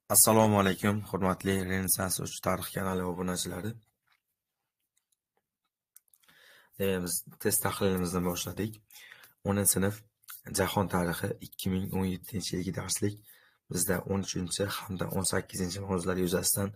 Assalomu alaykum, hurmatli Renessans 3 tarix kanali obunachilari. Demak, biz test tahlilimizni boshladik. 10-sinf Jahon tarixi 2017-yilgi darslik bizda 13 hamda 18-mavzular yuzasidan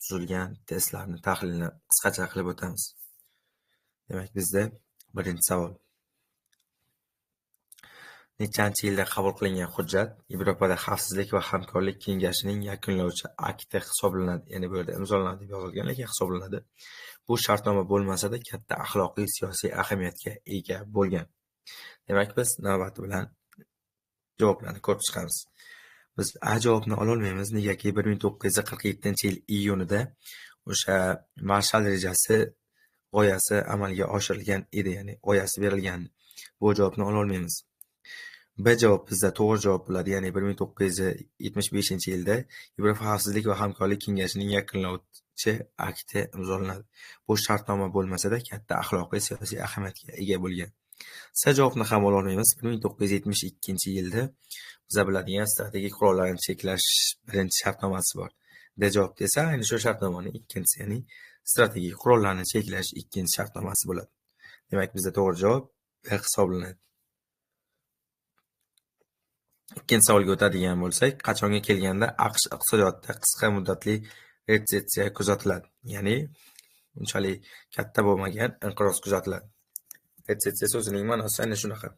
tuzilgan testlarni tahlilini qisqacha qilib o'tamiz. Demak, bizda birinchi savol. Nechanchi yilda qabul qilingan hujjat Yevropada Xavfsizlik va hamkorlik kengashining yakunlovchi akti hisoblanadi? Ya'ni bu yerda imzolanadi deb yozilgan, lekin hisoblanadi. Bu shartnoma bo'lmasa-da, katta axloqiy, siyosiy ahamiyatga ega bo'lgan. Demak, biz navbati bilan javoblarni ko'rib chiqamiz. Biz A javobni ololmaymiz, negaki 1947-yil iyunida o'sha Marshall rejasi g'oyasi amalga oshirilgan edi, ya'ni g'oyasi berilgandi. Bu javobni ololmaymiz. B javob bizda to'g'ri javob bo'ladi, ya'ni 1975-yilda Yevropa Xavfsizlik va hamkorlik kengashining yakunlovchi akti imzolanadi. Bu shartnoma bo'lmasa-da, katta axloqiy, siyosiy ahamiyatga ega bo'lgan. C javobni ham ololmaymiz. 1972-yilda biza biladigan strategik qurollarni cheklash birinchi shartnomasi bor. D javobda esa ayni shu shartnomaning ikkinchisi, ya'ni strategik qurollarni cheklash ikkinchi shartnomasi bo'ladi. Demak, bizda to'g'ri javob B hisoblanadi. Ikkinchi savolga o'tadigan bo'lsak, qachonga kelganda AQSh iqtisodiyotida qisqa muddatli retsessiya kuzatiladi? Ya'ni unchalik katta bo'lmagan inqiroz kuzatiladi. Retsessiya so'zining ma'nosi aynan shunaqa.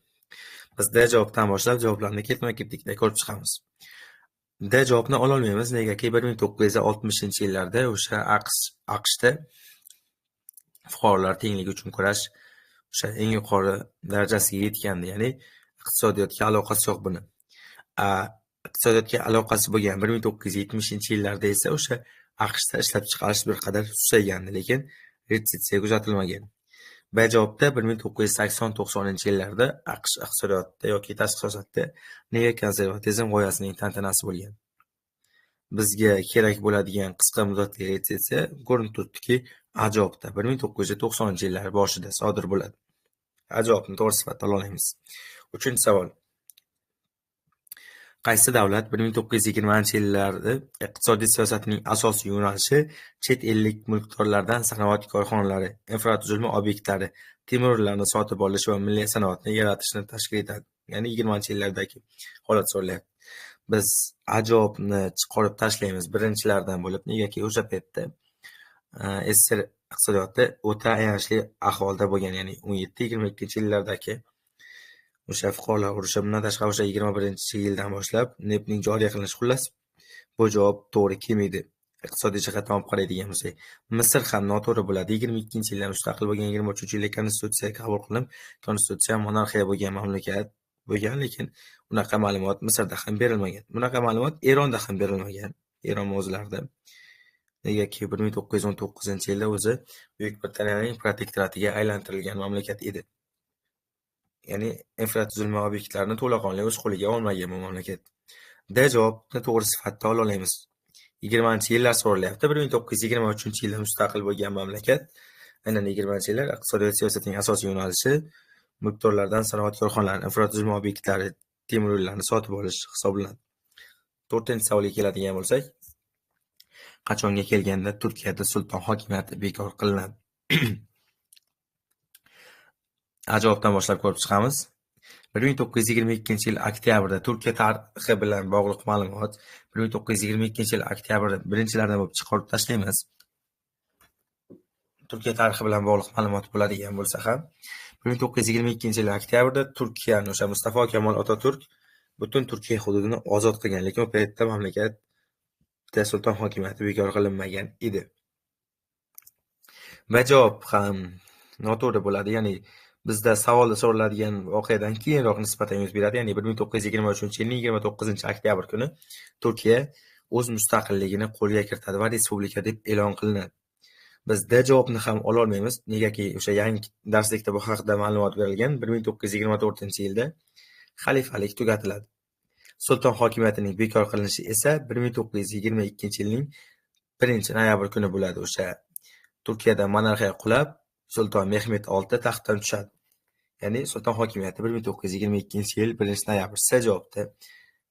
Biz D javobdan boshlab javoblarni ketma-ketlikda ko'rib chiqamiz. D javobni ololmaymiz, negaki 1960-yillarda o'sha AQShda fuqarolar tengligi uchun kurash o'sha eng yuqori darajasiga yetgandi, ya'ni iqtisodiyotga aloqasi yo'q buni. Iqtisodiyotga aloqasi bo'lgan 1970-yillarda esa o'sha AQShda ishlab chiqarish bir qadar susaygandi, lekin retsessiya kuzatilmagan. B javobda 1980-90-yillarda AQSh iqtisodiyotida yoki tashqi siyosatda neokonservatizm g'oyasining tantanasi bo'lgan. Bizga kerak bo'ladigan qisqa muddatli retsessiya ko'rinib turibdiki, A javobda 1990-yillar boshida sodir bo'ladi. A javobni to'g'ri sifatida ola olamiz. Uchinchi savol. Qaysi davlat 1920-yillarda iqtisodiy siyosatining asosiy yo'nalishi chet ellik mulkdorlardan sanoat korxonalari, infratuzilma obyektlari, temiryo'llarni sotib olish va milliy sanoatni yaratishni tashkil etadi? Ya'ni 20-yillardagi holat so'ralyapti. Biz A javobni chiqarib tashlaymiz birinchilardan bo'lib, negaki o'sha paytda SSR iqtisodiyoti o'ta ayanchli ahvolda bo'lgan, ya'ni 17-22-yillardagi o'sha fuqarolar urushi, bundan tashqari o'sha 21-yildan boshlab NEPning joriy qilinishi, xullas, bu javob to'g'ri kelmaydi. Iqtisodiy jihatdan olib qaraydigan bo'lsak, Misr ham noto'g'ri bo'ladi. 22-yilda mustaqil bo'lgan, 23-yilda konstitutsiya qabul qilinib, konstitutsiya monarxiya bo'lgan mamlakat bo'lgan, lekin unaqa ma'lumot Misrda ham berilmagan. Bunaqa ma'lumot Eronda ham berilmagan, Eron mavzularida. Negaki 1919-yilda o'zi Buyuk Britaniyaning protektoratiga aylantirilgan mamlakat edi. Ya'ni infratuzilma obyektlarini to'laqonli o'z qo'liga olmagan bu mamlakat. D javobni to'g'ri sifatida ola olamiz. 20-yillar so'ralyapti. 1923-yilda mustaqil bo'lgan mamlakat aynan 20-yillar iqtisodiyot siyosatining asosiy yo'nalishi mulkdorlardan sanoat korxonalari, infratuzilma obyektlari, temiryo'llarni sotib olish hisoblanadi. To'rtinchi savolga keladigan bo'lsak, qachonga kelganda Turkiyada sulton hokimiyati bekor qilinadi? A javobdan boshlab ko'rib chiqamiz. 1922-yil oktyabrda Turkiya tarixi bilan bog'liq ma'lumot 1922-yil oktyabrda birinchilardan bo'lib chiqarib tashlaymiz. Turkiya tarixi bilan bog'liq ma'lumot bo'ladigan bo'lsa ham 1922-yil oktyabrda Turkiyani o'sha Mustafa Kamol Otaturk butun Turkiya hududini ozod qilgan, lekin u paytda mamlakatda sulton hokimiyati bekor qilinmagan edi. Va javob ham noto'g'ri bo'ladi, ya'ni bizda savolda so'raladigan voqeadan keyinroq nisbatan yuz beradi, ya'ni 1923-yilning 29 oktyabr kuni Turkiya o'z mustaqilligini qo'lga kiritadi va respublika deb e'lon qilinadi. Biz D javobni ham ololmaymiz, negaki o'sha yangi darslikda bu haqida ma'lumot berilgan: 1924-yilda xalifalik tugatiladi. Sulton hokimiyatining bekor qilinishi esa 1922-yilning 1 noyabr kuni bo'ladi. O'sha Turkiyada monarxiya qulab, Sulton Mehmed VI taxtdan tushadi. Ya'ni sulton hokimiyati 1922-yil 1 noyabr C javobda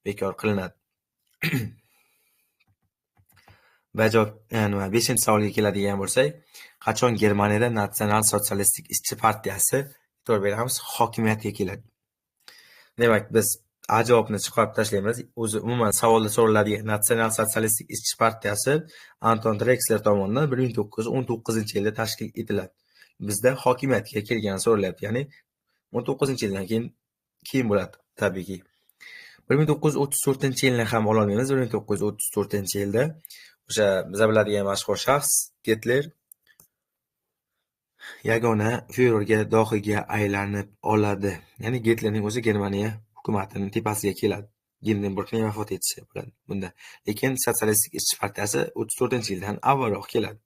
bekor qilinadi. Va javob, nima, 5-savolga keladigan bo'lsak, qachon Germaniyada Natsional sotsialistik ishchi partiyasi, e'tibor beramiz, hokimiyatga keladi? Demak, biz A javobni chiqarib tashlaymiz. O'zi umuman savolda so'raladigan Natsional sotsialistik ishchi partiyasi Anton Drexler tomonidan 1919-yilda tashkil etiladi. Bizda hokimiyatga kelgani so'ralyapti, ya'ni 19-yildan keyin bo'ladi tabiiyki. 1934-yilni ham ola olmaymiz. 1934-yilda o'sha biza biladigan mashhur shaxs Gitler yagona fyurerga, dohiga aylanib oladi. Ya'ni Gitlerning o'zi Germaniya hukumatining tepasiga keladi. Hindenburgning vafot etishi bo'ladi bunda. Lekin Sotsialistik ishchi partiyasi 34-yildan avvalroq keladi.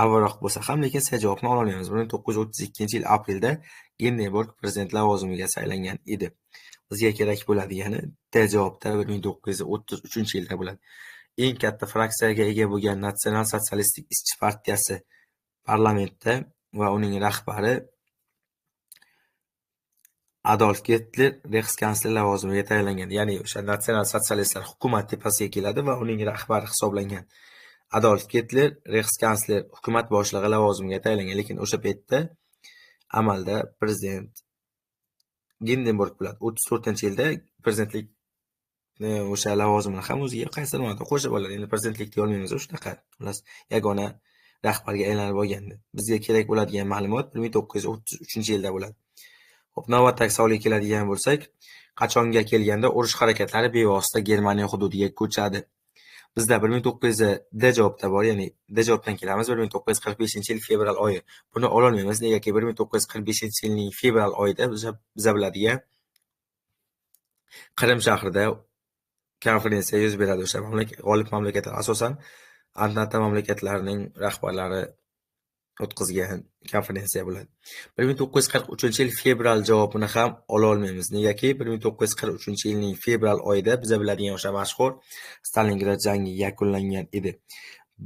Avvalroq bo'lsa ham, lekin S javobni ola olmaymiz. 1932-yil aprelda Hindenburg prezident lavozimiga saylangan edi. Bizga kerak bo'ladigani D javobda 1933-yilda bo'ladi. Eng katta fraksiyaga ega bo'lgan Natsional sotsialistik ishchi partiyasi parlamentda va uning rahbari Adolf Gitler Reyxskansler lavozimiga tayinlangan. Ya'ni o'sha natsional sotsialistlar hukumat tepasiga keladi va uning rahbari hisoblangan. Adolf Gitler Reyxskansler hukumat boshlig'i lavozimiga tayinlangan, lekin o'sha paytda amalda prezident Hindenburg bo'ladi. 34-yilda prezidentlik o'sha lavozimini ham o'ziga qaysi ma'noda qo'shib oladi. Endi prezidentlik deya olmaymiz, shunaqa. Xullas, yagona rahbarga aylanib olgandi. Bizga kerak bo'ladigan ma'lumot 1933-yilda bo'ladi. Xo'p, navbatdagi savolga keladigan bo'lsak, qachonga kelganda urush harakatlari bevosita Germaniya hududiga ko'chadi? Bizda 1900 D javobda bor, ya'ni D javobdan kelamiz. 1945-yil fevral oyi. Buni ola olmaymiz, negaki 1945-yilning fevral oyida biza biladigan Qrim shahrida konferensiya yuz beradi. O'sha g'olib mamlakatlar, asosan Antanta mamlakatlarining rahbarlari o'tkazgan konferensiya bo'ladi. 1943-yil fevral javobini ham ola olmaymiz. Negaki 1943-yilning fevral oyida biza biladigan o'sha mashhur Stalingrad jangi yakunlangan edi.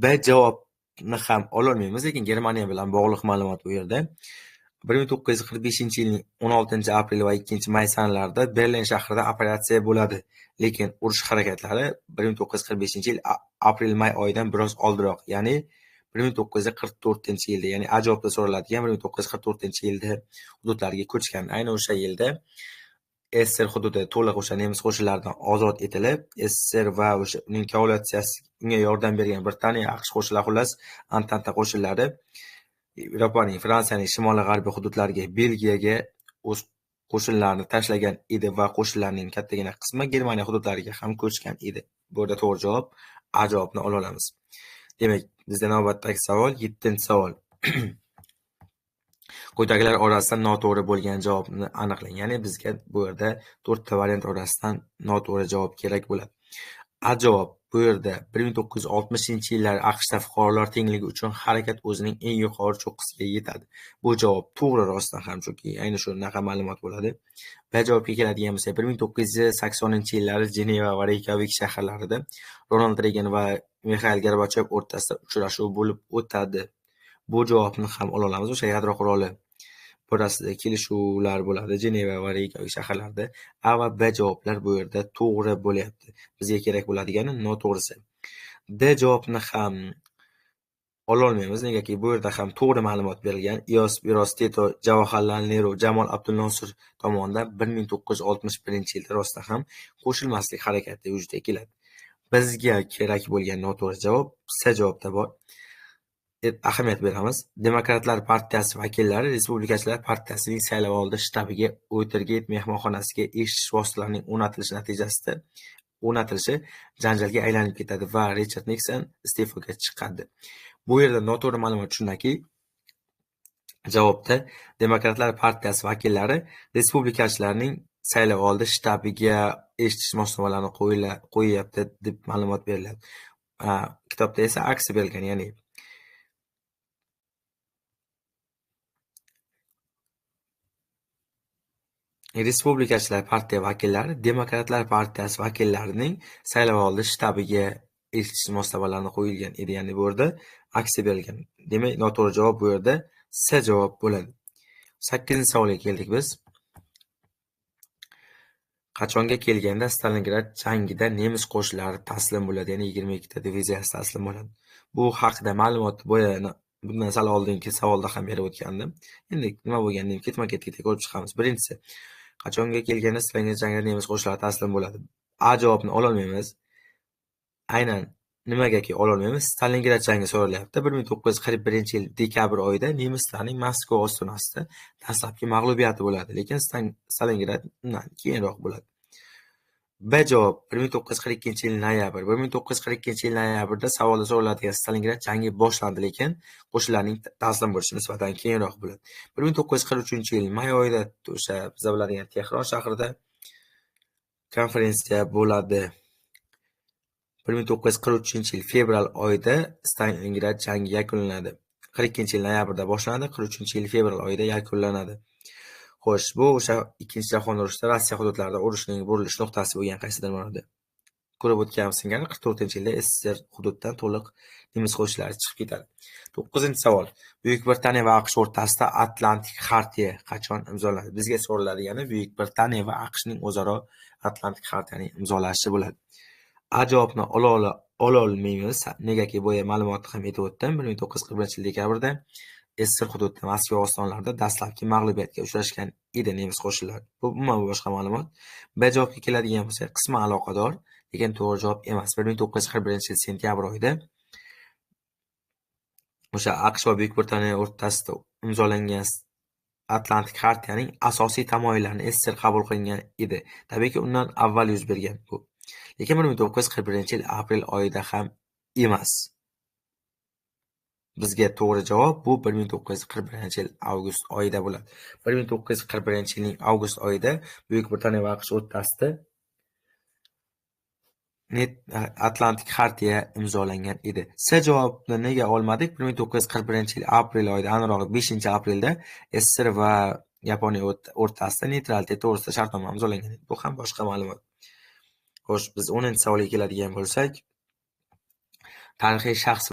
B javobni ham ola olmaymiz, lekin Germaniya bilan bog'liq ma'lumot bu yerda. 1945-yilning 16 aprel va 2 may sanalarida Berlin shahrida operatsiya bo'ladi. Lekin urush harakatlari 1945-yil aprel-may oyidan biroz oldinroq, ya'ni 1944-yilda, ya'ni A javobda so'raladigan 1944-yilda hududlarga ko'chgan. Ayni o'sha yilda SSR hududi to'liq o'sha nemis qo'shinlaridan ozod etilib, SSR va o'sha uning koalitsiyasi, unga yordam bergan Britaniya, AQSh qo'shinlari, xullas Antanta qo'shinlari Yevropaning, Fransiyaning shimoli-g'arbiy hududlariga, Belgiyaga o'z qo'shinlarini tashlagan edi va qo'shinlarning kattagina qismi Germaniya hududlariga ham ko'chgan edi. Bu yerda to'g'ri javob A javobni ola olamiz. Demak, bizda navbatdagi savol 7-savol. Quyidagilar orasidan noto'g'ri bo'lgan javobni aniqlang. Ya'ni bizga bu yerda 4 ta variant orasidan noto'g'ri javob kerak bo'ladi. A javob bu yerda 1960-yillar AQShda fuqarolar tengligi uchun harakat o'zining eng yuqori cho'qqisiga yetadi. Bu javob to'g'ri rostdan ham, chunki ayni shunaqa ma'lumot bo'ladi. B javobga keladigan bo'lsak, 1980-yillari Jeneva va Reykyavik shaharlarida Ronald Reagan va Mixail Gorbachyov o'rtasida uchrashuv bo'lib o'tadi. Bu javobni ham ola olamiz. O'sha yadro quroli borasida kelishuvlar bo'ladi Jeneva va Reykyavik shaharlarida. A va B javoblar bu yerda to'g'ri bo'lyapti. Bizga kerak bo'ladigani noto'g'risi. D javobni ham ola olmaymiz, negaki bu yerda ham to'g'ri ma'lumot berilgan. Iosip Broz Tito, Javoharlal Neru, Jamol Abdulnosir tomonidan 1961-yilda rostdan ham qo'shilmaslik harakati vujudga keladi. Bizga kerak bo'lgan noto'g'ri javob C javobda bor. Ahamiyat beramiz. Demokratlar partiyasi vakillari Respublikachilar partiyasining saylovoldi shtabiga Uotergeyt mehmonxonasiga eshitish vositalarining o'rnatilishi natijasida o'rnatilishi janjalga aylanib ketadi va Richard Nikson iste'foga chiqadi. Bu yerda noto'g'ri ma'lumot shundaki, javobda Demokratlar partiyasi vakillari Respublikachilarning saylovoldi shtabiga eshitish moslamalarini qo'yyapti deb ma'lumot beriladi. Kitobda esa aksi berilgan, ya'ni Respublikachilar partiya vakillari Demokratlar partiyasi vakillarining saylovoldi shtabiga eshitish moslamalarini qo'yilgan edi. Ya'ni bu yerda aksi berilgan. Demak, noto'g'ri javob bu yerda C javob bo'ladi. 8-savolga keldik biz. Qachonga kelganda Stalingrad jangida nemis qo'shinlari taslim bo'ladi, ya'ni 22 ta diviziyasi taslim bo'ladi. Bu haqida ma'lumot boya bundan sal oldingi savolda ham berib o'tgandim. Endi nima bo'lganini ketma-ketlikda ko'rib chiqamiz. Birinchisi, qachonga kelganda Stalingrad jangida nemis qo'shinlari taslim bo'ladi? A javobini ololmaymiz. Aynan nimagaki ololmaymiz? Stalingrad jangi so'ralyapti. 1941-yil dekabr oyida nemislarning Moskva ostonasida dastlabki mag'lubiyati bo'ladi, lekin Stalingrad undan keyinroq bo'ladi. B javob 1942-yil noyabr. 1942-yil noyabrda savolda so'raladigan Stalingrad jangi boshlandi, lekin qo'shinlarning taslim bo'lishi nisbatan keyinroq bo'ladi. 1943-yil may oyida o'sha biz biladigan Tehron shahrida konferensiya bo'ladi. 1943-yil fevral oyida Stalingrad jangi yakunlanadi. 42-yil noyabrda boshlanadi, 43-yil fevral oyida yakunlanadi. Xo'sh, bu o'sha Ikkinchi jahon urushida Rossiya hududlarida urushning burilish nuqtasi bo'lgan qaysidir ma'noda. Ko'rib o'tganimiz singari 44-yilda SSSR hududdan to'liq nemis qo'shinlari chiqib ketadi. 9-savol. Buyuk Britaniya va AQSh o'rtasida Atlantik xartiya qachon imzolanadi? Bizga so'raladigani Buyuk Britaniya va AQShning o'zaro Atlantik xartiyani imzolashi bo'ladi. A javobni ololmaymiz. Negaki boya ma'lumotni ham aytib o'tdim. 1941-yil dekabrda SSSR hududida Moskva ostonalarida dastlabki mag'lubiyatga uchrashgan edi nemis qo'shinlari. Bu umuman boshqa ma'lumot. B javobga keladigan bo'lsak, qisman aloqador, lekin to'g'ri javob emas. 1941-yil sentyabr oyida o'sha AQSh va Buyuk Britaniya o'rtasida imzolangan Atlantik xartiyaning asosiy tamoyillarini SSSR qabul qilingan edi. Tabiiyki, undan avval yuz bergan bu. Lekin 1941-yil aprel oyida ham emas. Bizga to'g'ri javob bu 1941-yil avgust oyida bo'ladi. 1941-yilning avgust oyida Buyuk Britaniya va AQSh o'rtasida Atlantik xartiya imzolangan edi. S javobni nega olmadik? 1941-yil aprel oyida, aniqrog'i 5-aprelda SSSR va Yaponiya o'rtasida neytralitet to'g'risida shartnoma imzolangan edi. Bu ham boshqa ma'lumot. Xo'sh, biz 10-savolga keladigan bo'lsak, tarixiy shaxs